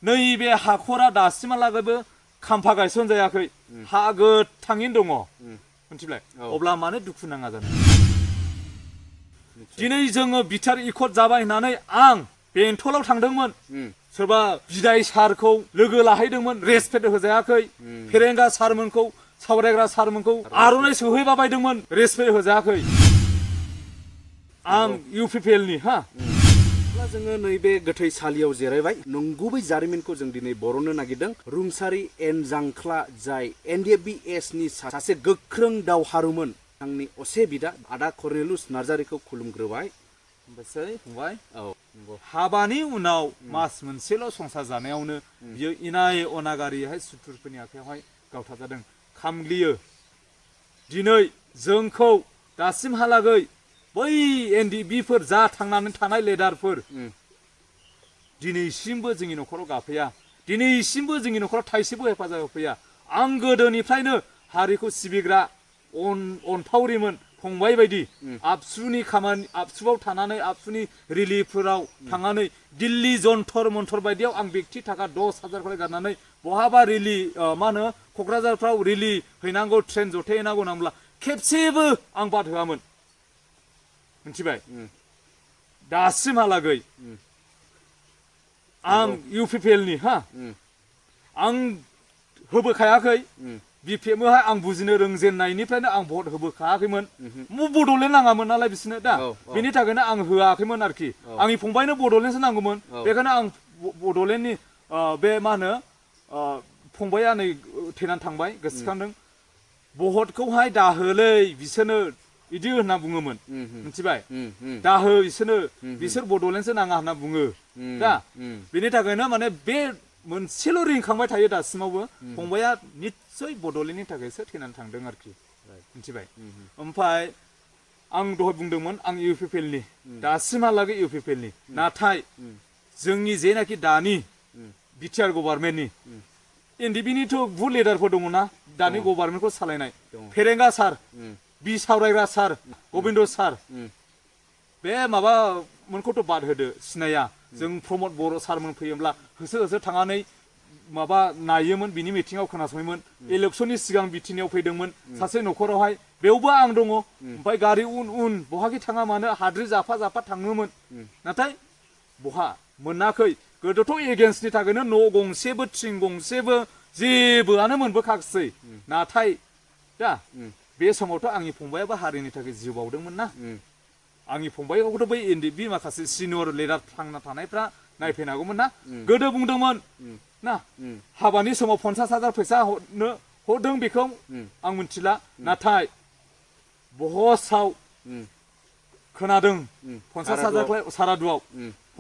नैबे हाखरा दासिमहालागैबो खाम्फा गायसनजायाखै हा गोथाङैनो दङ मिथिबाय अब्ला मानो दुखु नाङा जानो दिनै जोङो बिटार इकट जाबाय होननानै आं बेंटलाव थांदोंमोन सोरबा बिदाय सारखौ लोगो लाहैदोंमोन रेसपेक्ट होजायाखै फेरेंगा सारमोनखौ सावरायग्रा सारमोनखौ आर'नाइ सोहैबा बायदोंमोन रेसपेक्ट होजायाखै आं इउपिपिएलनि हा जोङो नैबे गोथैसालियाव जिरायबाय नंगुबै जारिमिनखौ जों दिनै बर'नो नागिरदों रुंसारि एन जांख्ला जाय NDFBS नि सासे गोख्रों दावहारुमोन आंनि असे बिदा आदा कर्नेलुस नार्जारीखौ खुलुमग्रोबाय ओमफ्राय फंबाय औ हाबानि उनाव मास मोनसेल' संसार जानायावनो बियो इनाय अनागारिहाय सुथुरफोरनि आखायावहाय गावथारजादों खामग्लियो दिनै जोंखौ दासिमहालागै बै NDBफोर जा थांनानै थानाय लेडारफोर दिनैसिमबो जोंनि न'खराव गाफैया दिनैसिमबो जोंनि न'खराव थाइसेबो हेफाजाब होफैया आं गोदोनिफ्रायनो हारिखौ सिबिग्रा अनफावरिमोन फंबाय बायदि आबसुनि खामानि आबसुआव थानानै आबसुनि रिलिफफोराव थांनानै दिल्ली जन्तर मन्तर बायदियाव आं बेक्ति थाखा 10,000 खरि गारनानै बहाबा रिलि मा होनो क'क्राझारफ्राव रिलि हैनांगौ ट्रेन जथायहैनांगौ होनब्ला खेबसेबो आं बाद होआमोन मिथिबाय दासिमहालागै आं इउपिपिएलनि हा आं होबोखायाखै BPMहाय आं बुजिनो रोंजेननायनिफ्रायनो आं भट होबोखायाखैमोन बड'लेण्ड नाङामोन नालाय बिसोरनो दा बेनि थाखायनो आं होआखैमोन आरोखि आंनि फंबायनो बड'लेण्डसो नांगौमोन बेखायनो आं बड'लेण्डनि बे मा होनो फंबाया नै थैनानै थांबाय गोसोखांदों भटखौहाय दाहोलै बिसोरनो बिदि होनना बुङोमोन मिथिबाय दाहो बिसोर बड'लेण्डसो नाङा होनना बुङो दा बेनि थाखायनो माने बे मोनसेल' रिंखांबाय थायो दासिमावबो फंबाया निस्सय बड'लेण्डनि थाखायसो थैनानै थांदों आरोखि मिथिबाय ओमफ्राय आं दहाय बुंदोंमोन आं इउपिपिएलनि दासिमहालागै इउपिपिएलनि नाथाय जोंनि जेनाखि दानि बिटिआर गभर्नमेन्टनि NDBनिथ' बुहुत लिडारफोर दङ ना दानि गभर्नमेन्टखौ सालायनाय फेरेंगा सार बि सावरायग्रा सार गबिन्द सार बे माबामोनखौथ' बाद होदो सिनाया जों प्रमद बर' सारमोन फैयोब्ला होसो होसो थांनानै माबा नायोमोन बिनि मिटिङाव खोनासङोमोन इलेक्सननि सिगां बिटिनियाव फैदोंमोन सासे न'खरावहाय बेयावबो आं दङ ओमफ्राय गारि उन बहाखि थाङा मानो हाद्रि जाफा जाफा थाङोमोन नाथाय बहा मोनाखै गोदोथ' एगेन्स्टनि थाखायनो न' गंसेबो थिं गंसेबो जेबोआनो मोनबोखासै नाथाय दा बे समावथ' आंनि फंबायाबो हारिनि थाखाय जिउ बावदोंमोन ना आंनि फंबायखौथ' बै NDB माखासे सिनियर लिडार थांना थानायफ्रा नायफैनांगौमोन ना गोदो बुंदोंमोन ना हाबानि समाव 50,000 फैसा हरदों बेखौ आं मिथिला नाथाय बहसाव खोनादों 50,000 सारादुआव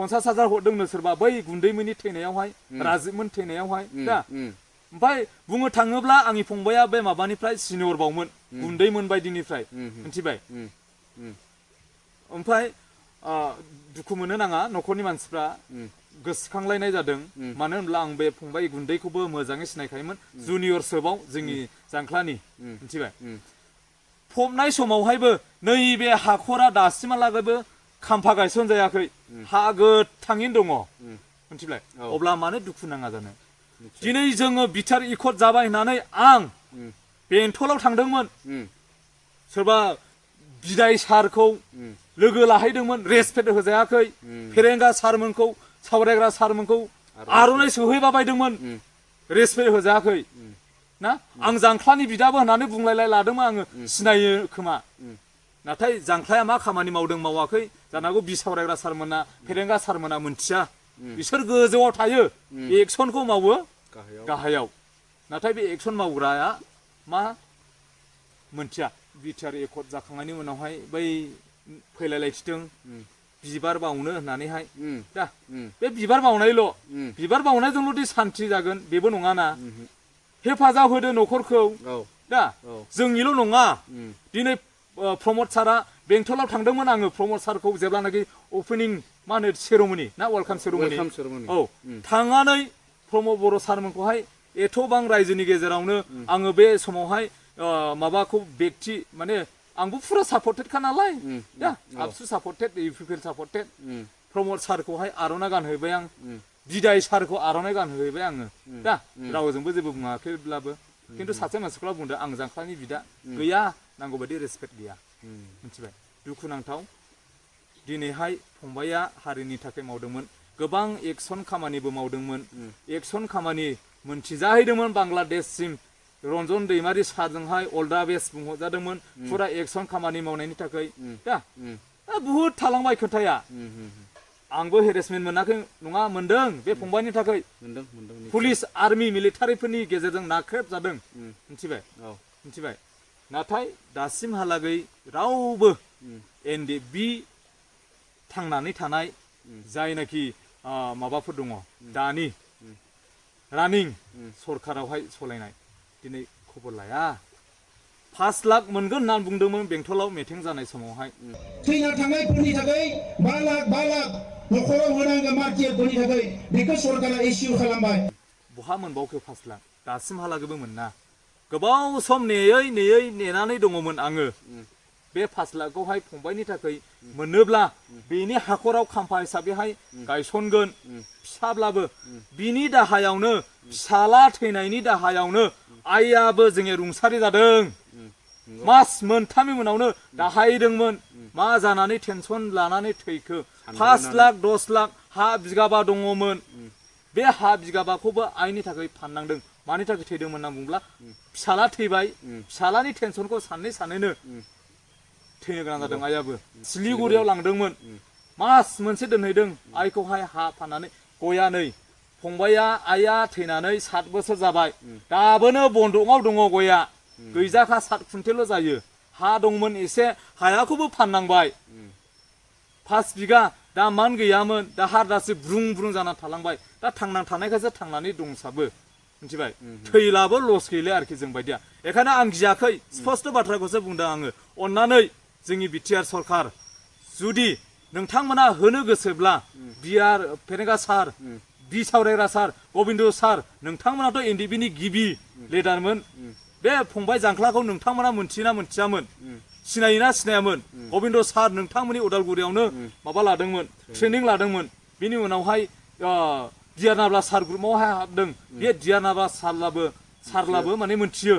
50,000 हरदोंनो सोरबा बै गुन्दैमोननि थैनायावहाय राजिबमोन थैनायावहाय दा ओमफ्राय बुंनो थाङोब्ला आंनि फंबाया बे माबानिफ्राय सिनियर बावमोन गुन्दैमोन बायदिनिफ्राय मिथिबाय ओमफ्राय दुखु मोननो नाङा न'खरनि मानसिफ्रा गोसोखांलायनाय जादों मानो होनब्ला आं बे फंबाय गुन्दैखौबो मोजाङै सिनायखायोमोन जुनियर सोबाव जोंनि जांख्लानि मिथिबाय फबनाय समावहायबो नैबे हाखरा दासिमहालागैबो खाम्फा गायसनजायाखै हा गोथाङैनो दङ मिथिबाय अब्ला मानो दुखु नाङा जानो दिनै जोङो बिटार इकट जाबाय होननानै आं बेंटलाव थांदोंमोन सोरबा बिदाय सारखौ लोगो लाहैदोंमोन रेसपेक्ट होजायाखै फेरेंगा सारमोनखौ सावरायग्रा सारमोनखौ आर'नाइ सोहैबा बायदोंमोन रेसपेक्ट होजायाखै ना आं जांख्लानि बिदाबो होननानै बुंलायलाय लादोंमोन आङो सिनायो खोमा नाथाय जांख्लाया मा खामानि मावदों मावाखै जानांगौ बि सावरायग्रा सारमोना फेरेंगा सारमोना मोनथिया बिसोर गोजौआव थायो एक्सनखौ मावो गाहायाव नाथाय बे एक्सन मावग्राया मा मोनथिया बिटिआर एकट जाखांनायनि उनावहाय बै फैलायलायथिदों बिबार बावनो होननानैहाय दा बे बिबार बावनायल' बिबार बावनायजोंल' दि सान्थि जागोन बेबो नङाना हेफाजाब होदो न'खरखौ दा जोंनिल' नङा दिनै प्रमद सारा बेंटलाव थांदोंमोन आङो प्रमद सारखौ जेब्लानाखि अपेनिं मा होनो सेरेमनि ना वेलकाम सेरेमनि औ थांनानै प्रमद बर' सारमोनखौहाय एथ'बां रायजोनि गेजेरावनो आङो बे समावहाय माबाखौ बेक्ति माने आंबो फुरा सापर्टेडखा नालाय दा आबसु सापर्टेड इउपिपिएल सापर्टेड प्रमद सारखौहाय आर'नाइ गानहैबाय आं बिदाय सारखौ आर'नाइ गानहोहैबाय आङो दा रावजोंबो जेबो बुङाखैब्लाबो खिन्थु सासे मानसिखौल बुंदों आं जांख्लानि बिदा गैया नांगौ बायदि रेसपेक्ट गैया मिथिबाय दुखुनांथाव दिनैहाय फंबाया हारिनि थाखाय मावदोंमोन गोबां एक्सन खामानिबो मावदोंमोन एक्सन खामानि मोनथिजाहैदोंमोन बांलादेशसिम रन्जन दैमारि सारजोंहाय अल्डा बेस बुंहरजादोंमोन फुरा एक्सन खामानि मावनायनि थाखाय दा बुहुद थालांबाय खोथाया आंबो हेरेसमेन्ट मोनाखै नङा मोनदों बे फंबायनि थाखाय पुलिस आर्मि मिलिटारिफोरनि गेजेरजों नाख्रेब जादों मिथिबाय नाथाय दासिमहालागै रावबो एनडिएफबि थांनानै थानाय जायनाखि माबाफोर दङ दानि रानिं सरखारावहाय सलायनाय दिनै खबर लाया 5 लाख मोनगोन होननानै बुंदोंमोन बेंटलाव मिटिं जानाय समावहाय थैना थांनायफोरनि थाखाय 5 लाख नखराव होनांगौ मार्टियारफोरनि थाखाय बेखौ सरकारा इस्यु खालामबाय बहा मोनबावखो 5 लाख दासिमहालागैबो मोना गोबाव सम नेनानै दङमोन आङो बे 5 लाखखौहाय फंबायनि थाखाय मोनोब्ला बेनि हाखराव खाम्फा हिसाबैहाय गायसनगोन फिसाब्लाबो बिनि दाहायावनो फिसाला थैनायनि दाहायावनो आइयाबो जोङो रुंसारि जादों मास मोनथामनि उनावनो दाहायदोंमोन मा जानानै टेनसन लानानै थैखो 5 लाख 10 लाख हा बिगाबा दङमोन बे हा बिगाबाखौबो आइनि थाखाय फाननांदों मानि थाखाय थैदोंमोन होनना बुंब्ला फिसाला थैबाय फिसालानि टेनसनखौ सानैनो थैनो गोनां जादों आइयाबो सिलिगुरियाव लांदोंमोन मास मोनसे दोनहैदों आइखौहाय हा फाननानै गया नै फंबाया आइया थैनानै 7 बोसोर जाबाय दाबोनो बन्दकआव दङ गया गैजाखा 7 कुन्टेल' जायो हा दंमोन एसे हायाखौबो फाननांबाय 5 बिगा दा मान गैयामोन दा हादासो ब्रुं जाना थालांबाय दा थांनानै थानायखायसो थांनानै दंसाबो मिथिबाय थैलाबो लस गैले आरोखि जों बायदिया बेखायनो आं गियाखै स्पष्ट बाथ्राखौसो बुंदों आङो अन्नानै जोंनि बिटिआर सरकार जुदि नोंथांमोना होनो गोसोब्ला बिआर फेरेंगा सार बि सावरायग्रा सार गबिन्द सार नोंथांमोनाथ' एनडिएफबिनि गिबि लिडारमोन बे फंबाय जांख्लाखौ नोंथांमोना मोनथियोना मोनथियामोन सिनायोना सिनायामोन गबिन्द सार नोंथांमोननि उदालगुरियावनो माबा लादोंमोन ट्रेनिं लादोंमोन बिनि उनावहाय दियारनाब्ला सार ग्रुपआवहाय हाबदों बे दियारनाब्ला सारलाबो माने मोनथियो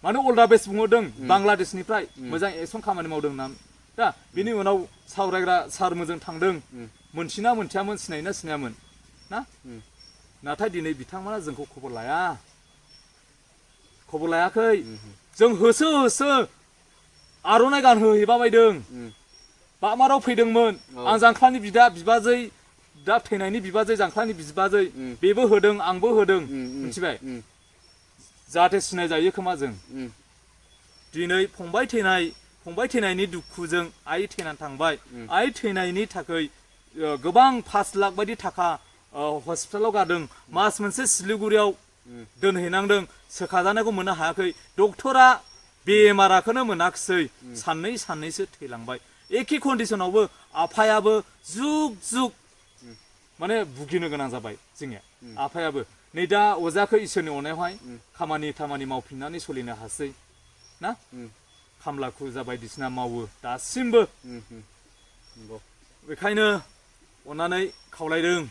माने अल्डा बेस बुंहरदों बांलादेशनिफ्राय मोजां एक्सन खामानि मावदों होननानै दा बिनि उनाव सावरायग्रा सार मोजों थांदों मोनथिना मोनथियामोन सिनायोना सिनायामोन ना नाथाय दिनै बिथांमोना जोंखौ खबर लायाखै जों होसो आर'नाइ गानहोहैबाबायदों बामाराव फैदोंमोन आं जांख्लानि बिबाजै दा थैनायनि बिबाजै जांख्लानि बिबाजै बेबो होदों आंबो होदों मिथिबाय जाहाथे सिनायजायो खोमा जों दिनै फंबाय थैनायनि दुखुजों आइ थैनानै थांबाय आइ थैनायनि थाखाय गोबां 5 लाख बायदि थाखा हस्पिटालाव गारदों मास मोनसे सिलिगुरियाव दोनहैनांदों सोखाजानायखौ मोननो हायाखै डक्टरा बेमाराखौनो मोनाखिसै साननैसो थैलांबाय एखे कन्डिसनावबो आफायाबो जुग माने भुगिनो गोनां जाबाय जोंनिया आफायाबो नै दा अजाखौ इसोरनि अननायावहाय खामानि मावफिननानै सोलिनो हासै ना खामला खुजा बायदिसिना मावो दासिमबो बेखायनो अननानै खावलायदों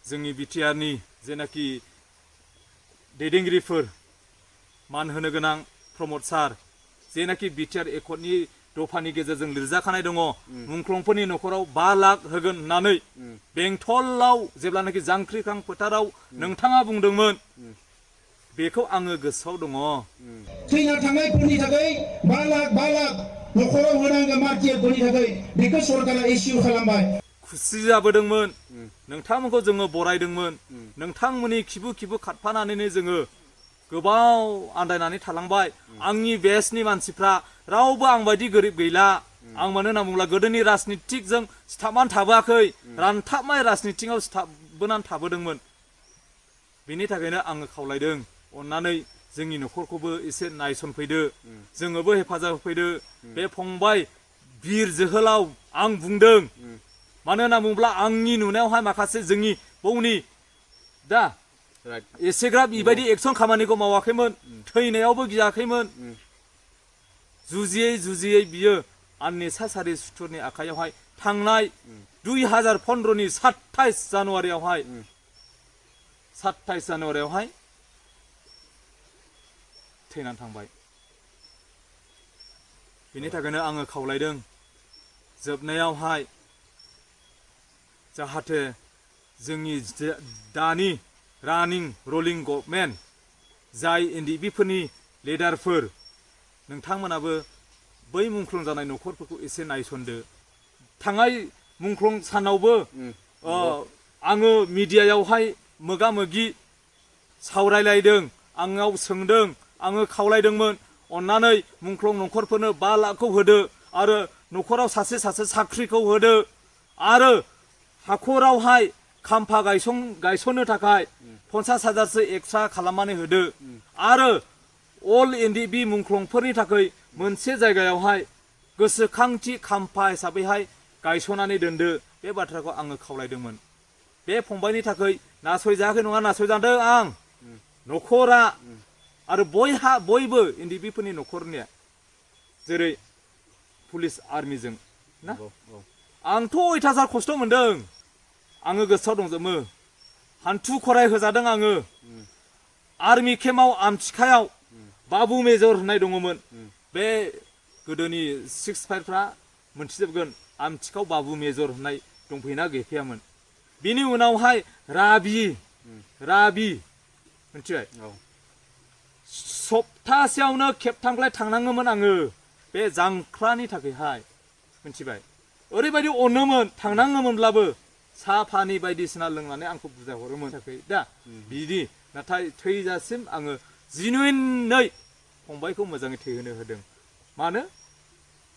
जोंनि बिटिआरनि जेनाखि दैदेनगिरिफोर मान होनो गोनां प्रमद सार जेनाखि बिटिआर एकर्डनि दफानि गेजेरजों लिरजाखानाय दङ मुंख्लंफोरनि न'खराव 5 लाख होगोन होननानै बेंटलाव जेब्लानाखि जांख्रिखां फोथाराव नोंथाङा बुंदोंमोन बेखौ आङो गोसोआव दङ थैना थांनायफोरनि थाखाय 5 लाख न'खराव होनांगौ मार्टियारफोरनि थाखाय बेखौ सरकारा इस्यु खालामबाय खुसि जाबोदोंमोन नोंथांमोनखौ जोङो बरायदोंमोन नोंथांमोननि खिबु खारफानानैनो जोङो गोबाव आन्दायनानै थालांबाय आंनि बेसनि मानसिफ्रा रावबो आं बायदि गोरिब गैला आं मानो होनना बुङोब्ला गोदोनि राजनितिकजों सिथाबनानै थाबोआखै रानथाबनाय राजनितिकआव सिथाबबोनानै थाबोदोंमोन बेनि थाखायनो आङो खावलायदों अन्नानै जोंनि न'खरखौबो एसे नायसनफैदो जोङोबो हेफाजाब होफैदो बे फंबाय बिर जोहोलाव आं बुंदों मानो होनना बुङोब्ला आंनि नुनायावहाय माखासे जोंनि बौनि दा एसेग्राब बेबायदि एक्सन खामानिखौ मावाखैमोन थैनायावबो गियाखैमोन जुजियै बियो आंनि सासारि सुथुरनि आखायावहाय थांनाय 2015 नि 27 जानुवारियावहाय थैनानै थांबाय। बेनि थाखायनो आङो खावलायदों जोबनायावहाय जाहाथे जोंनि दानि रानिं रलिं गभर्नमेन्ट जाय एनडिएफबि लिडारफोर नोंथांमोनाबो बै मुंख्लं जानाय न'खरफोरखौ एसे नायसनदो। थांनाय मुंख्लं सानावबो आङो मिडियायावहाय मोगा मोगि सावरायलायदों, आंनाव सोंदों, आङो खावलायदोंमोन अन्नानै मुंख्लं न'खरफोरनो 5 लाखखौ होदो आरो न'खराव सासे साख्रिखौ होदो आरो हाखरावहाय खाम्फा गायसननो थाखाय 50,000सो एक्सट्रा खालामनानै होदो आरो अल एनडिएफबि मुंख्लंफोरनि थाखाय मोनसे जायगायावहाय गोसोखांथि खाम्फा हिसाबैहाय गायसननानै दोनदो। बे बाथ्राखौ आङो खावलायदोंमोन। बे फंबायनि थाखाय नासयजायाखै नङा, नासयजादों आं न'खरा आरो बयबो एनडिएफबिफोरनि न'खरनिया जेरै पुलिस आर्मिजों ना आंथ' अयथासार खस्थ' मोनदों। आङो गोसोआव दंजोबो हान्थु खराय होजादों आङो। आर्मि केम्पआव आमथिखायाव बाबु मेजर होननाय दङमोन। बे गोदोनि 65फ्रा मोनथिजोबगोन आमथिखाव बाबु मेजर होननाय दंफैना गैफैयामोन। बिनि उनावहाय राबि मिथिबाय सप्तासेयावनो खेबथामलाय थांनाङोमोन आङो बे जांख्लानि थाखायहाय मिथिबाय। ओरैबायदि अनोमोन थांनाङोमोनब्लाबो साहा पानि बायदिसिना लोंनानै आंखौ बुजाय हरोमोन थाखाय दा बिदि नाथाय थैजासिम आङो जिनुइनै फंबायखौ मोजाङै थैहोनो होदों। मानो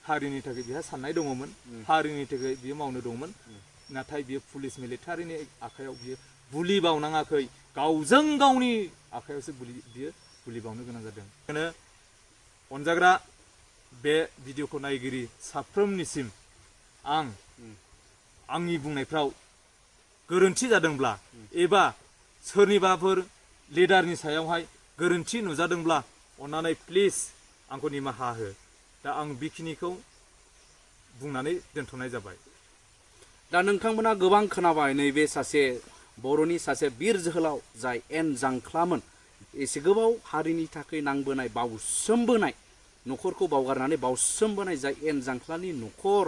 हारिनि थाखाय बिहा साननाय दङमोन, हारिनि थाखाय बियो मावनो दंमोन। नाथाय बियो पुलिस मिलिटारिनि आखायाव बियो बुलि बावनाङाखै, गावजों गावनि आखायावसो बियो बुलि बावनो गोनां जादों। बेखायनो अनजाग्रा बे भिडिअखौ नायगिरि साफ्रोमनिसिम आंनि बुंनायफ्राव गोरोन्थि जादोंब्ला एबा सोरनिबाफोर लिडारनि सायावहाय गोरोन्थि नुजादोंब्ला अन्नानै प्लिज आंखौ निमाहा हो। दा आं बेखिनिखौ बुंनानै दोनथ'नाय जाबाय। दा नोंथांमोना गोबां खोनाबाय नैबे सासे बर'नि सासे बिर जोहोलाव जाय एन जांख्लामोन, एसे गोबाव हारिनि थाखाय नांबोनाय बावसोमबोनाय न'खरखौ बावगारनानै बावसोमबोनाय जाय एन जांख्लानि न'खर,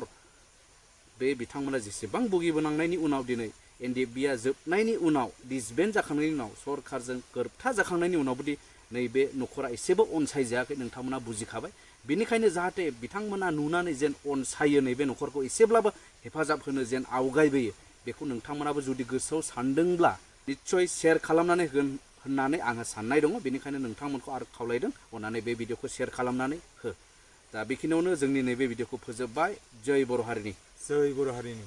बे बिथांमोना जेसेबां भुगिबोनांनायनि उनाव दिनै एनडिएफबिआ जोबनायनि उनाव डिसबेन्ड जाखांनायनि उनाव सरकारजों गोरोबथा जाखांनायनि उनावबोदि नैबे न'खरा एसेबो अनसायजायाखै नोंथांमोना बुजिखाबाय। बेनिखायनो जाहाथे बिथांमोना नुनानै जेन अनसायो नैबे न'खरखौ एसेब्लाबो हेफाजाब होनो जेन आवगायबोयो, बेखौ नोंथांमोनाबो जुदि गोसोआव सानदोंब्ला निस्सय शेयार खालामनानै होगोन होननानै आंहा साननाय दङ। बेनिखायनो नोंथांमोनखौ आरो खावलायदों अननानै बे भिडिअखौ शेयार खालामनानै हो। दा बेखिनियावनो जोंनि नैबे भिडिअखौ फोजोबबाय। जय बर' हारिनि। जय बर' हारिनि।